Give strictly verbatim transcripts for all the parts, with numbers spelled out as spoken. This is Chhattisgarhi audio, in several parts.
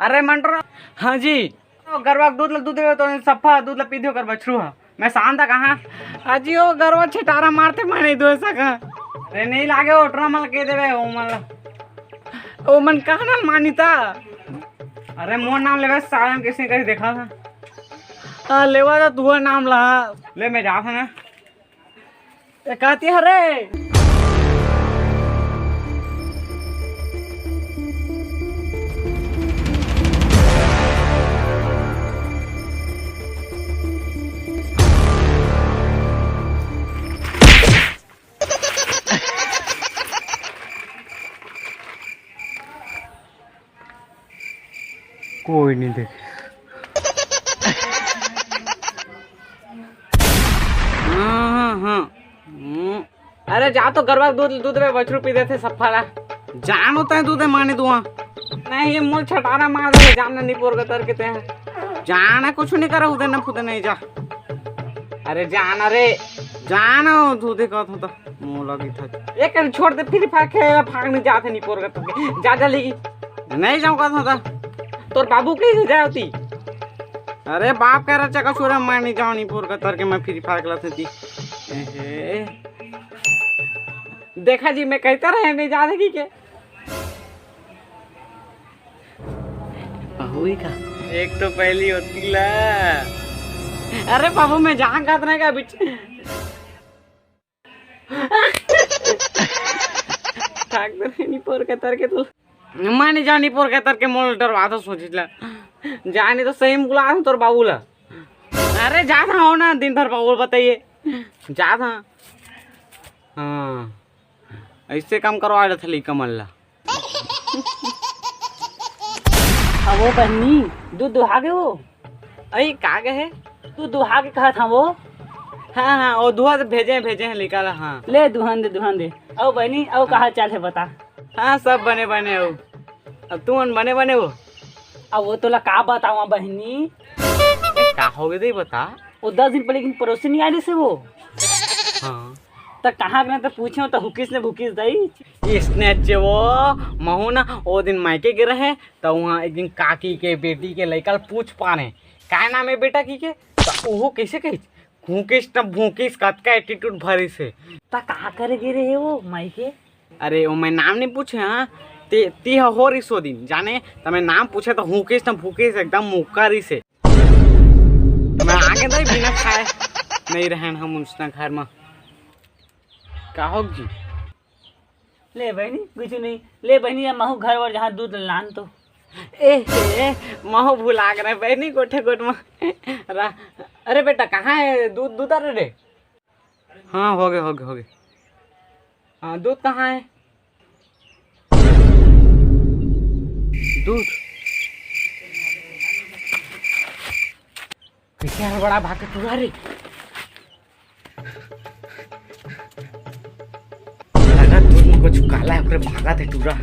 अरे मंटो। हाँ जी। ओ गरवा के दूध ल दूध देवे तो सफा दूध ल पी दियो कर बछरू ह। मैं शांत कहाँ। अजी ओ गरवा छटारा मारते मैं नहीं दो सका। अरे नहीं लागे ओटरा मल के देवे ओ मल। ओ मन कहा ना मानिता। अरे मोर नाम लेवे सालन किसने कहीं देखा था। आ, लेवा तो तुआ नाम ला। ले मैं जा था ना। ए, कहती हरे। कोई नहीं देखे। हाँ, हाँ, हाँ। हम्म। अरे जा तो गरवा के दूध, दूध में बछरू पी देथे सफा ला। जानो तय दूध माने दुआ। नहीं, ये मोल छटारा मार दे, जान नहीं पोर गतर के ते। जाना कुछ नहीं करा, उदे न फुदे नहीं जा। अरे जाना रे। जाना दूधे कहत हो तो। मोला भी था। एक कन छोड़ दे, फिर फाक है, फाक नहीं जाते नहीं पोर गतर के। जा जल्दी। नहीं जाऊँ कहत हो तो। तोर बाबू कहीं से जाती। अरे बाप कह रहा चका चूरा मैं नहीं जाऊँ नहीं पोर गतर के मैं फिर फाक ला थी। एहे। देखा जी, मैं कहता रहे नहीं जा देखी के। पहुई का। एक तो पहली होती ला। अरे बाबू, मैं जहाँ कहत रहे का बीच। ठाक दे नहीं पोर के तर के तू। मैं नहीं जानी पोर के तर के मोल डरवा तो सोचिला। जानी तो सही में बुला तोर बाबू ला। अरे जा था हो ना, दिन भर बाबू बताइए। जा था। हाँ। ऐसे काम करवा रहे थे कमल ला। अब वो बहनी, दूध दुहा के वो। अई का कहे? तू दुहा के कहा था वो। हाँ हाँ, वो दुहा से भेजे हैं, भेजे हैं लइका ला। हाँ। ले दुहन दे, दुहन दे। अउ बहनी, अउ कहा चाल है बता। हाँ, सब बने बने हो। अब तू मन बने बने हो। अब वो तोला का बतावा बहनी? ए, का हो गए दे बता। वो दस दिन पहले एक दिन पड़ोसी नहीं आली से वो। हाँ। त कहाँ गए त पूछे त हुकिस ने भुकिस दई। इसने अच्छे वो महू ना ओ दिन मायके गे रहे, त वहाँ एक दिन काकी के बेटी के लइका ल पूछ पाने, "काय नाम है बेटा?" की के, त ओहो कैसे कही, "हुकिस न भूकिस, कतका एटीट्यूड भरिस हे।" त का करे गे रहे वो मायके? अरे, वो मैं नाम नहीं पूछे, हाँ, ते, ती ह हो रिस ओ दिन, जाने, त मैं नाम पूछे त हुकिस न भूकिस एकदम मुक्का रिस हे। मैं आगे दई बिना खाए नहीं रहन हम उसना घर में। का हो जी? ले बहनी, कुछ नहीं। ले बहनी, या महू घर वर जहाँ दूध लान तो। ए, ए, महू भुला गए बहनी, गोठे गोठ में। रा-, अरे बेटा, कहाँ है दूध, दूध? अरे रे। हाँ, हो गए, हो गए, हो गए। हाँ, दूध कहाँ है? दूध। कैसे हड़बड़ा भाग के टूरा रे? लगा दूध में कुछ काला है, ओकरे भागत है टूरा।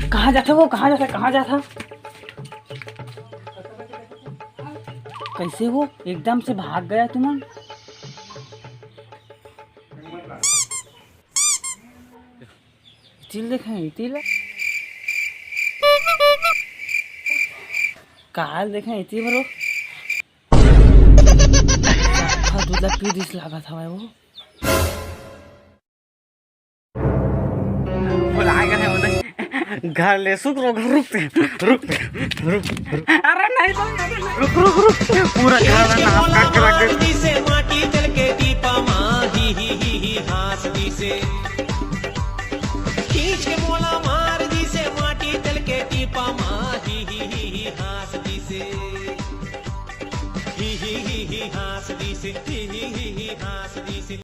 कहाँ जाता वो? कहाँ जाता? कहाँ जाता? कैसे वो एकदम से भाग गया तुमन? इतिल देखे, इतिल। काल देखे, इतिल भरो। हाँ, दूध ला पी दिस लागत हवय वो। घर ले सुख रो, रुक, रुक, रुक, रुक। अरे नहीं, नहीं, नहीं, नहीं। रुक, रुक, रुक। पूरा घर में नाम काट के रख दे।